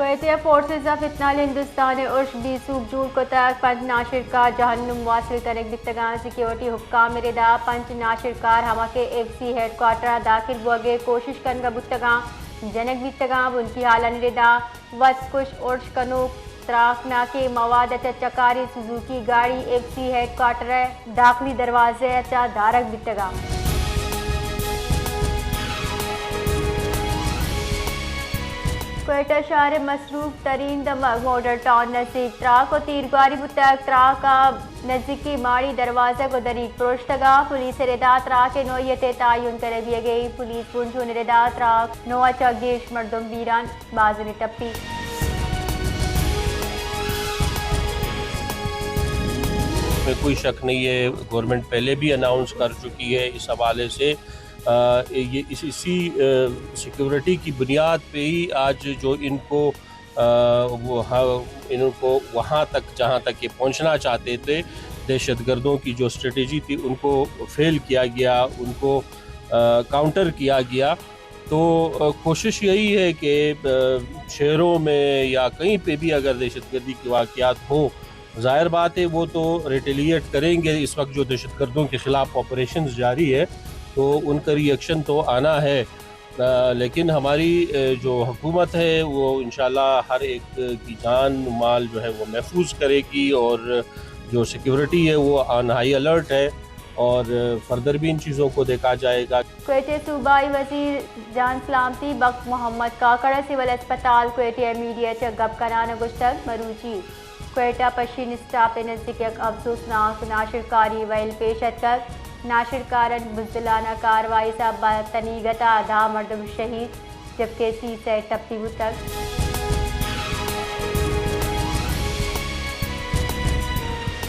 کوئٹہ ءَ forces of اتحاد ہندوستان ءِ ارش بے سوب جوڑ کتگ، پنچ ناشرکار جہنم واصل کنگ بیتگاں، سیکیورٹی حکام ءِ ردا پنچ ناشرکار ہما کہ ایف سی ہیڈ کوارٹر ءَ داخل بوگ ءِ کوشش کنگ ءَ بوتگاں، جنگ بیتگاں، بنکی حالانی ردا وت کش ارش کنوک تراکناکیں مواد ءَ چہ چکاری سوزوکی گاڑی ایف سی ہیڈ کوارٹر ءِ داخلی دروازہ ءَ چہ دارگ بیتگاں۔ کوئٹہ شہر ءِ مصروف ترین دمگ ماڈل ٹاؤن نزیک تراک ءُ تیرگواری بوتگ۔ تراک ءَ نزیکی ماڑی دروازگ ءُ دریگ پروشتگ ءُ پولیس ءِ ردا تراک ءِ نوعیت ءِ تعین کنگ بیگ ءَ۔ پولیس بنجل ءِ ردا تراک نوع ءَ چہ گیش مردم بیران، بازینے ٹپی۔ میں کوئی شک نہیں ہے، گورنمنٹ پہلے بھی اناؤنس کر چکی ہے اس حوالے سے۔ آ، یہ اس، اسی، آ، سیکیورٹی کی بنیاد پہ ہی آج جو ان کو، آ، وہ، ہاں، ان کو وہاں تک جہاں تک یہ پہنچنا چاہتے تھے، دہشت گردوں کی جو اسٹریٹجی تھی، ان کو فیل کیا گیا، ان کو، آ، کاؤنٹر کیا گیا۔ تو، آ، کوشش یہی ہے کہ، آ، شہروں میں یا کہیں پہ بھی اگر دہشت گردی کے واقعات ہوں، ظاہر بات ہے وہ تو ریٹیلیٹ کریں گے۔ اس وقت جو دہشت گردوں کے خلاف آپریشنز جاری ہے تو ان کا ری ایکشن تو آنا ہے۔ آ، لیکن ہماری، آ، جو حکومت ہے وہ انشاءاللہ ہر ایک کی جان مال جو ہے وہ محفوظ کرے گی اور جو سیکیورٹی ہے وہ آن ہائی الرٹ ہے اور فردر بھی ان چیزوں کو دیکھا جائے گا۔ کوئٹہ ءِ صوبائی وزیر جان سلامتی بخت محمد کاکڑ ءَ سول اسپتال کوئٹہ ءَ میڈیا ءَ چہ گپ کنان ءَ گوشتگ، مروچی کوئٹہ پشین اسٹاپ ءِ نزیک یک افسوسناک ناشرکاری ویل پیش اتکگ۔ ناشرکارانی بزدلانہ کاروائی ءِ سبب ءَ تنیگت ءَ دہ مردم شہید، جبکہ سی سئے ٹپی بوتگ۔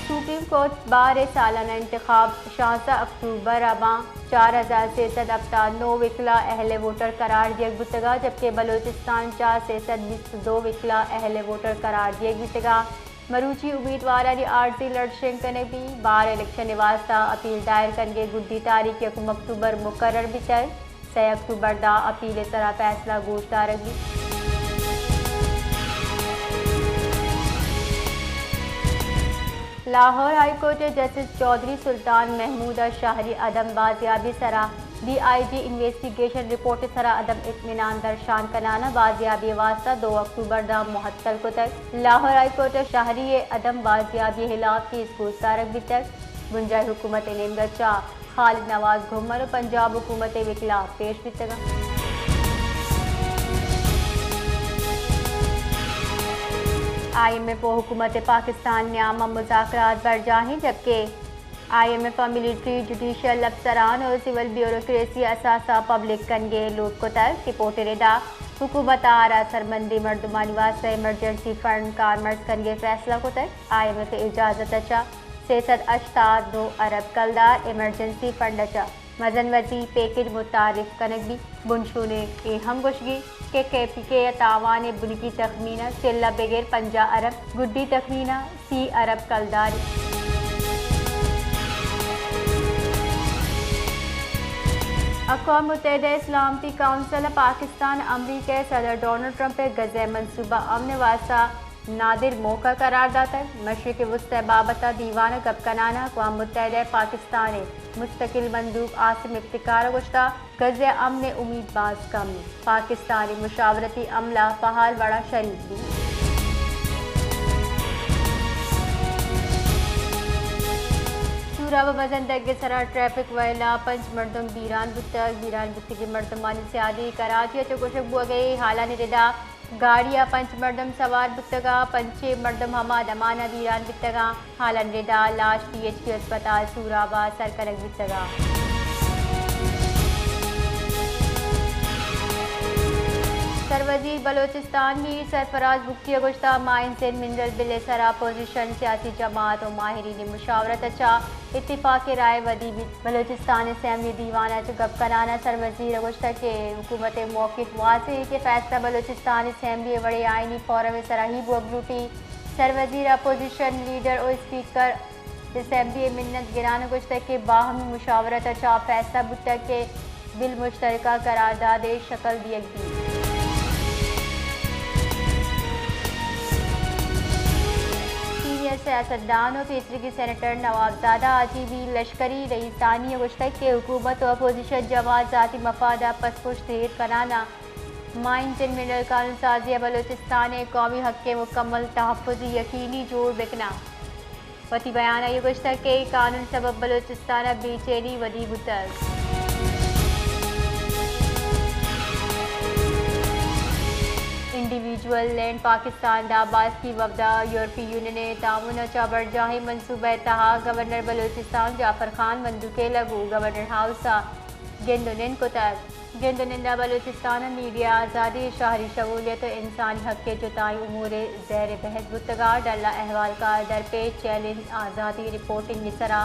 سپریم کورٹ بار ءِ سالانہ انتخاب شانزدہ اکتوبر ءَ باں چار ہزار سے سد ہپتاد نو وکلا اہل ووٹر قرار دیگ بوتگ ءَ، جبکہ بلوچستان چار سے سد بیست دو وکلا اہل ووٹر قرار دیگ بیتگ ءَ۔ مروچی امیدوارانی عارضی لڑ شنگ کنگ بیت۔ بار الیکشن ءِ واستہ اپیل دائر کنگ ءِ گڈی تاریخ یکم اکتوبر مقرر بیتگ۔ سئے اکتوبر ءَ اپیل ءِ سرا فیصلہ گوش دارگ بیت۔ لاہور ہائی کورٹ ءِ جسٹس چوہدری سلطان محمود ءَ شہری عدم بازیابی ءِ سرا D I G investigation report ءِ سرا عدم اطمینان درشان کنان ءَ بازیابی ءِ واستہ دو اکتوبر ءَ معطل کتگ۔ لاہور ہائی کورٹ ءَ شہری ءِ عدم بازیابی ءِ ہلاپ کیس گوش دارگ بیتگ۔ بنجاہی حکومت ءِ نیمگ ءَ چہ خالد نواز گھمر ءُ پنجاب حکومت ءِ وکلا پیش بیتگ انت۔ آئی ایم ایف ءُ حکومت پاکستان ءِ نیام ءَ مذاکرات برجاہ ایں، جبکہ آئی ایم ایف ءَ ملٹری، جوڈیشل افسران ءُ سول بیوروکریسی ءِ اثاثہ پبلک کنگ ءِ لوٹ کتگ۔ رپورٹ ءِ ردا حکومت ءَ آرا سرمندیں مردمانی واستہ ایمرجنسی فنڈ کارمرز کنگ ءِ فیصلہ کتگ۔ آئی ایم ایف ءِ اجازت ءَ چہ سے سد ہشتاد دو ارب کلدار، ایمرجنسی فنڈ ءَ چہ مزن وزنی پیکج متعارف کنگ بیت۔ بنشون ءِ اے ہم گوشگ بیت کہ کے پی کے ءِ تاوان ءِ بنکی تخمینہ چل ءَ بگر پنجاہ ارب، گڈی تخمینہ سی ارب کلدار انت۔ اقوام متحدہ ءِ سلامتی کونسل ءَ پاکستان ءَ امریکہ ءِ صدر ڈونلڈ ٹرمپ ءِ غزہ ءِ منصوبہ امن ءِ واستہ نادر موقع قرار داتگ۔ مشرق وسطی ءِ بابت ءَ دیوان ءَ گپ کنان ءَ اقوام متحدہ ءِ پاکستان ءِ مستقل مندوب عاصم افتخار ءَ گوشتگ، غزہ ءِ امن ءِ امید باز کم انت۔ پاکستان ءِ مشاورتی عملہ فعال وڑ ءَ شریک بیت۔ سوراب ءَ مزن دگ ءِ سرا ٹریفک ویل ءَ پنچ مردم بیران بوتگ۔ بیران بوتگیں مردمانی سیادی کراچی ءَ چہ گوشگ بوگ ءَ، حالانی ردا گاڑی ءَ پنچ مردم سوار بوتگ ءُ پنچیں مردم ہما دمان ءَ بیران بیتگ انت۔ حالانی ردا لاش پی ایچ کیو اسپتال سوراب ءَ سر کنگ بیتگ انت۔ سروزیر بلوچستان میر سرفراز بگٹی ءَ گوشتگ، ماہین سندھ منرل بل ءِ سرا اپوزیشن، سیاسی جماعت ءُ ماہرین ءِ مشاورت ءَ چہ اتفاق رائے ودی بیت۔ بلوچستان اسمبلی دیوان ءَ چہ گپ کنان ءَ سروزیر ءَ گوشتگ کہ حکومت ءِ موقف واضح انت کہ فیصلہ بلوچستان اسمبلی ءِ وڑیں آئینی فورم ءِ سرا ہی بوگ لوٹیت۔ سروزیر ءَ اپوزیشن لیڈر ءُ اسپیکر اسمبلی ءِ منت گران ءَ گوشتگ کہ باہمی مشاورت ءَ چہ فیصلہ بوتگ کہ بل مشترکہ قرارداد ءِ شکل دیگ بیت۔ سیاستدان و پیسریگیں سینیٹر نوابزادہ حاجی بی لشکری رئیسانی ء گوشتگ کہ حکومت و اپوزیشن جماعت ذاتی مفاد ء پس پشت ایر کنان ء مائنز اینڈ منرل قانون سازی ء بلوچستان ء قومی حق ء مکمل تحفظ یقینی جوڑ بکناں۔ وتی بیان ء گوشتگ کہ اے قانون سبب بلوچستان ء بے چینی ودی بوتگ۔ انڈیویجول لینڈ پاکستان ڈا باسکی وفد ء یورپی یونین ء تعاون ء چہ برجاہیں منصوبہ ء تہا گورنر بلوچستان جعفر خان مندوکیل ء گوں گورنر ہاؤس ء گند ء نند کتگ۔ گند ء نند ء بلوچستان ء میڈیا آزادی، شہری شمولیت ء انسانی حق ء جتائیں امور ء زیر بحث بوتگ ء ڈل ء احوالکار، درپیش چیلنج، آزادی، رپورٹنگ ء سرا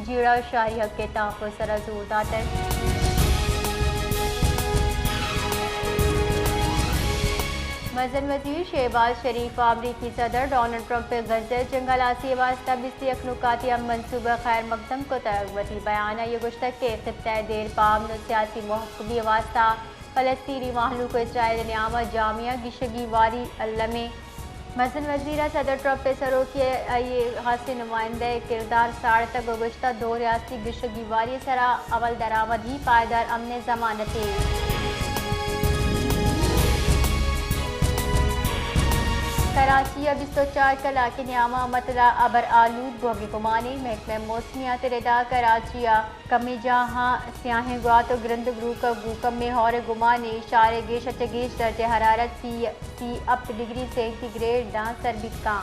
جیڑہ ء شہری حق ء تحفظ سرا زور داتگ۔ مزن وزیر شہباز شریف ء امریکی صدر ڈونلڈ ٹرمپ ء غزہ ء جنگ ہلاسی ء واستہ بیست یک نکاتی ہم منصوبہ خیر مقدم کتگ۔ وتی بیان ء گوشتگ کہ خطہ ء دیر پہ امن و سیاسی محکمی ء واستہ فلسطینی مہلوک و اسرائیل ء نیام ء جامع گیشگی واری المی۔ مزن وزیر ء صدر ٹرمپ ء سروکی ء آئی ء خاصیں نمائندہ ء کردار ساڑتگ و گوشتگ، دو ریاستی گیشگی واری ء سرا عمل درآمد ہی پائیدار امن ء ضمانتے۔ کراچی ء بیست و چار کلاک ء نیام ء مطلع ابر آلود بوگ ء گمانے۔ محکمہ موسمیات ء ردا کراچی ء کمیں جاہاں سیاہیں گوات و گرند گروک ء گوں کمیں ہور ء گمانے۔ شار ء گیش ء چہ گیش درجہ حرارت سی، سی ہپت ڈگری سینٹی گریڈ داں سر بیت کاں۔